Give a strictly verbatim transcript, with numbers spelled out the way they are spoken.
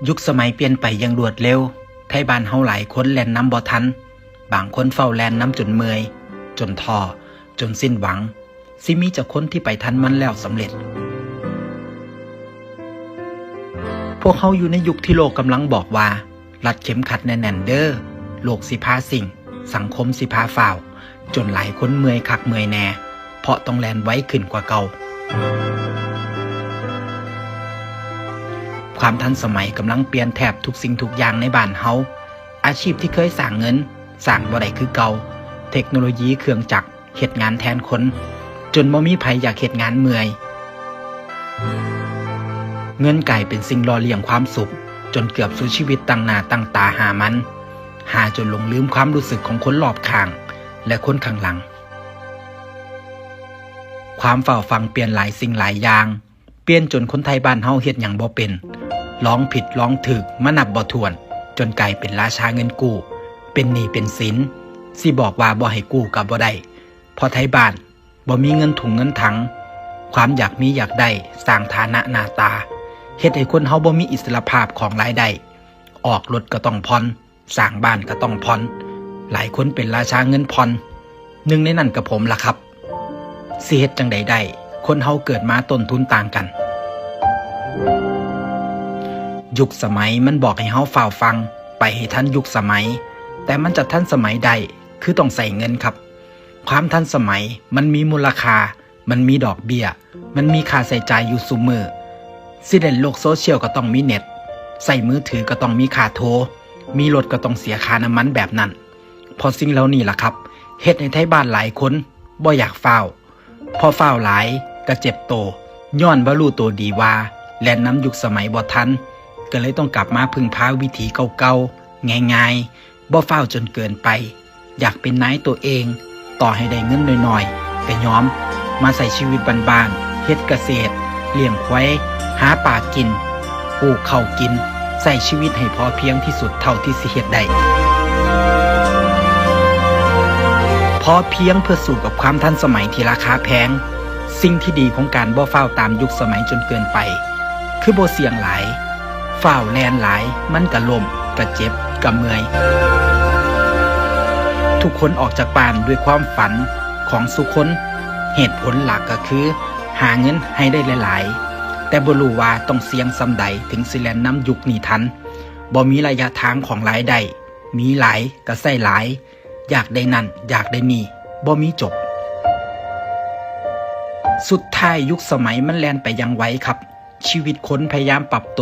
ยุคสมัยเปลี่ยนไปอย่างรวดเร็ว ไทบ้านเฮาหลายคนแล่นนำบ่ทัน บางคนเฝ้าแล่นนำจนเมื่อย จนท้อ จนสิ้นหวัง สิมีจักคนที่ไปทันมันแล้วสำเร็จ พวกเฮาอยู่ในยุคที่โลกกำลังบอกว่า รัดเข็มขัดแน่นๆเด้อ โลกสิพาซิ่ง สังคมสิพาฟ้าว จนหลายคนเมื่อยคักเมื่อยแน่ เพราะต้องแล่นไวขึ้นกว่าเก่า ความทันสมัยกำลังเปลี่ยนแทบทุกสิ่งทุกอย่างในบ้านเฮา อาชีพที่เคยสร้างเงิน สร้างบ่ได้คือเก่า เทคโนโลยีเครื่องจักรเฮ็ดงานแทนคน จนบ่มีไผอยากเฮ็ดงานเมื่อย เงินกลายเป็นสิ่งหล่อเลี้ยงความสุข จนเกือบสู้ชีวิตตั้งหน้าตั้งตาหามัน หาจนหลงลืมความรู้สึกของคนรอบข้าง และคนข้างหลัง ความฟ้าวฟั่งเปลี่ยนหลายสิ่งหลายอย่าง เปลี่ยนจนคนไทบ้านเฮาเฮ็ดหยังบ่เป็น ลองผิดลองถูกมานับบ่ถ้วน จนกลายเป็นราชาเงินกู้ เป็นหนี้เป็นสิน สิบอกว่าบ่ให้กู้ก็บ่ได้ เพราะไทบ้านบ่มีเงินถุงเงินถัง ความอยากมีอยากได้สร้างฐานะหน้าตา เฮ็ดให้คนเฮาบ่มีอิสรภาพของรายได้ ออกรถก็ต้องผ่อน สร้างบ้านก็ต้องผ่อน หลายคนเป็นราชาเงินผ่อน หนึ่งในนั้นก็ผมล่ะครับ สิเฮ็ดจั่งใดได้ คนเฮาเกิดมาต้นทุนต่างกัน ยุคสมัยมันบอกให้เฮาฟ้าวฟั่ง ไปให้ทันยุคสมัย แต่มันจะทันสมัยได้ คือต้องใช้เงินครับ ความทันสมัยมันมีมูลค่า มันมีดอกเบี้ย มันมีค่าใช้จ่ายอยู่ซุมื้อ สิเล่นโลกโซเชียลก็ต้องมีเน็ต ใช้มือถือก็ต้องมีค่าโทร มีรถก็ต้องเสียค่าน้ำมันแบบนั้น เพราะสิ่งเหล่านี้ล่ะครับ เฮ็ดให้ไทบ้านหลายคนบ่อยากฟ้าว พอฟ้าวหลายก็เจ็บโต ย้อนบ่ฮู้โตดีว่าแล่นนำยุคสมัยบ่ทัน ก็เลยต้องกลับมาพึ่งพาวิถีเก่าๆ ง่ายๆ บ่ฟ้าวจนเกินไป อยากเป็นนายตัวเอง ต่อให้ได้เงินน้อยๆ ก็ยอม มาใช้ชีวิตบ้านๆ เฮ็ดเกษตร เลี้ยงควาย หาปลากิน ปลูกข้าวกิน ใช้ชีวิตให้พอเพียงที่สุดเท่าที่สิเฮ็ดได้ พอเพียงเพื่อสู้กับความทันสมัยที่ราคาแพง สิ่งที่ดีของการบ่ฟ้าวตามยุคสมัยจนเกินไป คือบ่เสี่ยงหลาย ฟ้าวแล่นหลาย มันก็ล้ม ก็เจ็บ ก็เมื่อย ทุกคนออกจากบ้านด้วยความฝันของซุคน เหตุผลหลักก็คือ หาเงินให้ได้หลายๆ แต่บ่ฮู้ว่าต้องเสี่ยงส่ำใดถึงสิแล่นนำยุคนี้ทัน บ่มีระยะทางของรายได้ มีหลายก็ใช้หลาย อยากได้นั่น อยากได้นี่ บ่มีจบ สุดท้ายยุคสมัยมันแล่นไปอย่างไวครับ ชีวิตคนพยายามปรับตัว